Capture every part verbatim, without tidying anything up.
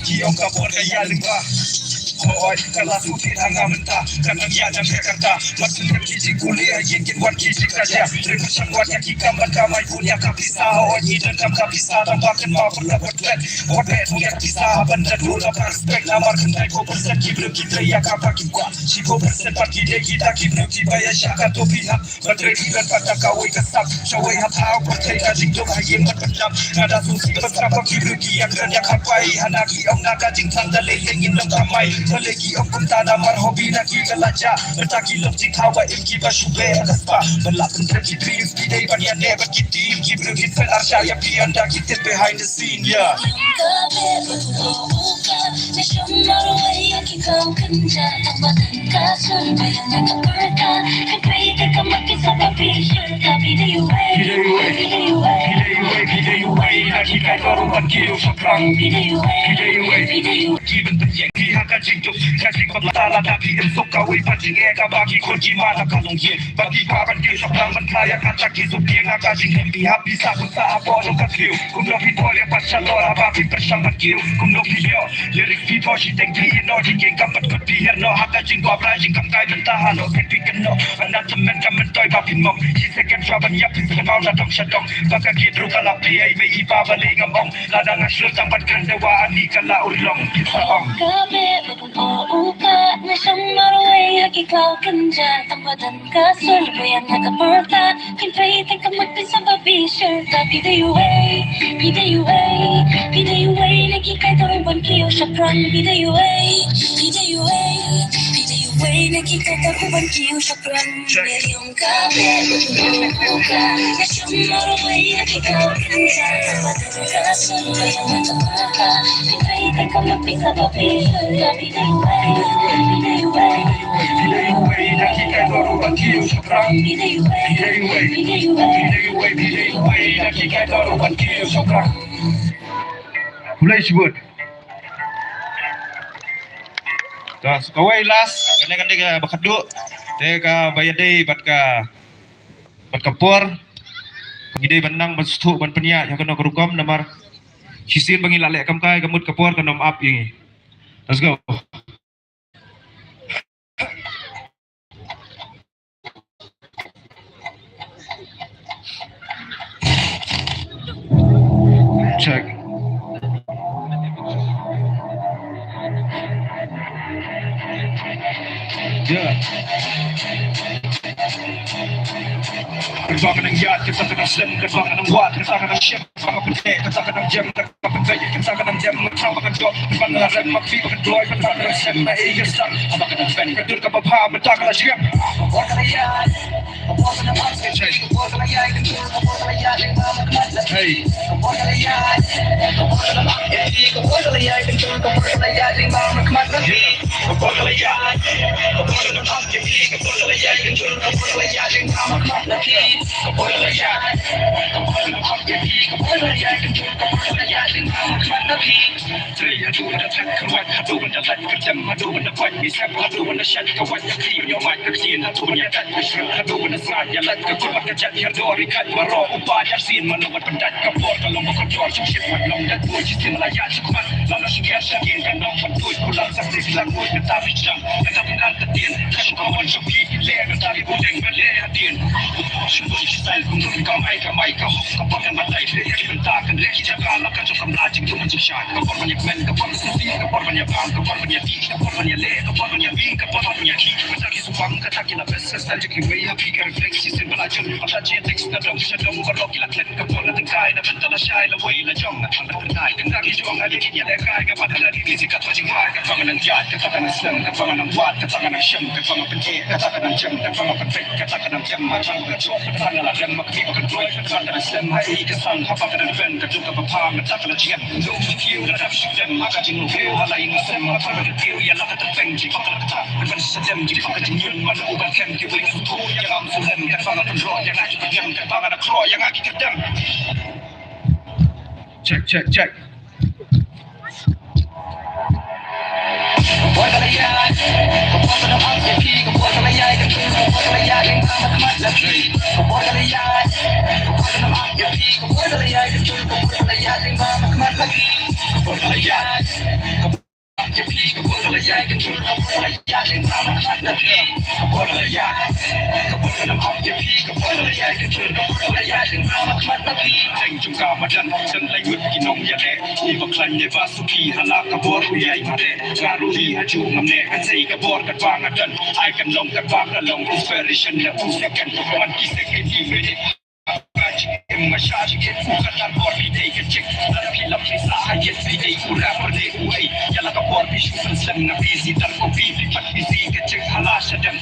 Ki ong ka bor ka ïa lyngba. Hooid, ka la sngewthuh ha nga mynta, ka nang ïa jam ka kata. Mat sngewthuh ki jingkuli ha ïing kin wan ki jingkajia. Ri pyrshang wan ïa ki kam ban kamai bun ïa ka pisa. Hooid, ngi donkam ka pisa tang ba kynmaw pyrlok wat klet. Wat bet ïa ka pisa ban da duna ba respect. Namar kynthei ko persen ki briew ki trei ïa kaba ki kwah. Shiphew persen pat ki dei kita ki briew kiba ïaishah. Kato phi hap ban trei phi ban pat da kawei ka sap. Shawei hap hap ban trei ka jingduk ha ïing bad pyndap. Nga da sngewsih ban sngap ba ki briew ki ïakren ïa ka bai. Hana ki ong na ka jingthrang da lei lei ngin long kamai. Da lei ki ong kumta namar hobby na ki ka la jah. Mynta ki long jingthaw ba im kiba shu beh ha ka spa. Ban lah pyntrei ki dreams ki dei ban ïaneh bad ki team. Ki briew ki pynarshah ïa phi ynda ki tip behind the scene, yeah. Ba ki khun ki mano ka long ïing, ba ki pa ban kiew shaphrang ban kla ïa kata ki suk ïing ha ka jingim. Phi hap phi sah phi sah hapoh jong ka kiew. Kumno phi poi ïa pat shalor haba phi pyrshang ban kiew. Kumno phi ïoh lyrics phi poi shiteng phi ïehnoh jingkieng kam pat kut phi ïehnoh ha ka jingkwah brai jingkam kai mynta ha noh phi phi kynnoh. Ban da tymmen kam myntoi ba phin mong. Shi second shuwa ban ïap phin sngewbha na dong sha dong. Ba ka kiew ruh ka la plie ei mei i pa balei ngam ong. Lada nga shlur tang ban kren dewa ani ka la urlong phin sa ong. Ka beh ba pynpaw u ka, nga shong marwei ha ki khlaw kynja, tang ba don ka sur ba ïa nga ka pyrta. Phin trei tang ka mut phin sa ba bishar ta. Phi dei uwei, phi dei uwei, phi dei uwei na ki kai ta ruh ban kiew shaphrang. Phi dei uwei, phi dei uwei, phi dei uwei na ki kai ta ruh ban kiew shaphrang. Check. Khublei shibun. Te sa kawei last, kane kane kaba khadduh, te kaba ïadei bad ka, bad ka por. Ngi dei ban nang ban sngewthuh ban pynïaid ha kano ka rukom namar shisien ba ngi la leh kam kai ka mut ka por kan ym ap ïa ngi. Let's go. Check. Yeah. Kata ka nang ïaid, kata ka nang slem, kata ka nang wad, kata ka nang shem, kata ka nang jem, kata ka nang jem, kata ka nang jem, kata ka nang jem, kata ka nang jem, kata ka nang jem, kata ka nang jem, kata ka nang jem, kata ka nang jem. Hey. Trei haduh ban da thait kyrwat, haduh ban da lait kyrdem, haduh ban da pait bicep, haduh ban da shet ka wait ka khlieh ïa ka ktien, haduh ban da ïa tat ka shrek, haduh ban da sngaid ïa lait ka kur bad ka jet, haduh ri khat baroh u ba ïa sien, mano ban pyndait ka por ka long ba ka jor shu shit, wat long dat boi shisien la ïa shu khmat, la la shu ïa shu ïeng ka nong ban tuid, kular sa sik la nguid, ka ta ri sdang, ka ta pyndait ka tien, ka shu ka mon shu phi, le ka ta ri budeng ba le hadien. Shu bun ki style kum kum ka mai ka mai ka hok ka bak ka matai, le ïa ki bynta kan le ki jaka la ka jong ka mla jingdum jingshai. Ka bor ban ïa kmen, ka bor ban ïa sngewsih, ka bor ban ïa bam, ka bor ban ïa dih, ka bor ban ïa leh, ka bor ban ïa bing, ka bor ban ïa bih. Kata ki sngewbha, kata ki la best, ka style jong kiwei ha phi ka reflect shisien ba la jem. Kata genetic na dong sha dong baroh ki la klet, ka bor na tyngkai na bynta lashai lawei lajong. Na tang na tyngkai kynda ki jong ha ki ïa lehkai, ka bor na ki ki ka to jingmai, ka bor na ïaid, ka bor na slem, ka bor na wad, ka bor na shem, ka bor na pyneh, ka bor na jem, ka bor na pynpeit, ka bor na jem, ma jong ka jong, ka bor na la jem, ma ki bor ka jong, ka bor na slem, ha i ka sang, ha bor na ben, ka jong ka bor, ka bor na jem. Long ki kiew, ka dap shi jem, ha ka jingkiew, ha la i ngi sem, ha bor ka kiew, ïa la ka tepeng, ji bor ka ta, ka ban sa jem, ji bor ka jingïun, ma long u ban kem, ki wei su tu, ïa lam su lem, ka bor na pynroi, ïa la ki pynjem, ka bor na kroi, ïa la ki kyrdem. Check, check, check. Inspiration na u second man ki sek ki minute. Em ma sha shi ke ku ka tar bor bi dei ka chik. Tar phi lam phi sa ha yet phi dei u rapper ne u ei. Ya la ka bor bi shu kan seng na busy tar ko bi bi pat busy ka chik hala sha dem.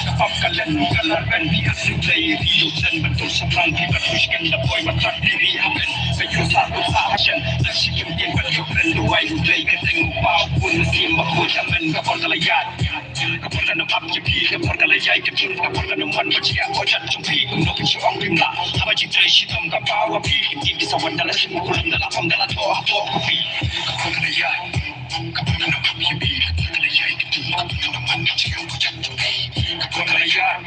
Ka pap ka len ka lar ben bi at nu play bi yu sen ban tur sa plan bi pat push kan da boy ma tar bi ri ha ben. Sa yu sa tu sa ha shen. Na shi kim tin pat yu ren du wai u play ka teng u pau kun na sim ma ku ta men ka bor ka la yat. Ka por ka na map ki pi, ka por ka la yai ka tur, ka por ka na man ba chia ko chat chung pi, kum no kin shi ong pim la. Haba chi trai shi tom ka pa wa pi, kim tin ki sa wan da la shi mu kulam da la pom da la to ha to ko pi. Ka por ka la yai, ka por ka na map ki pi, ka por ka la yai ka tur, ka por ka na man ba chia ko chat chung pi. Ka por ka la yai,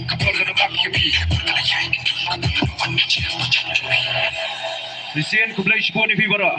ka por ka na map ki pi, ka por ka la yai ka tur, ka por ka na man ba chia ko chat chung pi. Listen, khublei shibun ïa phi baroh.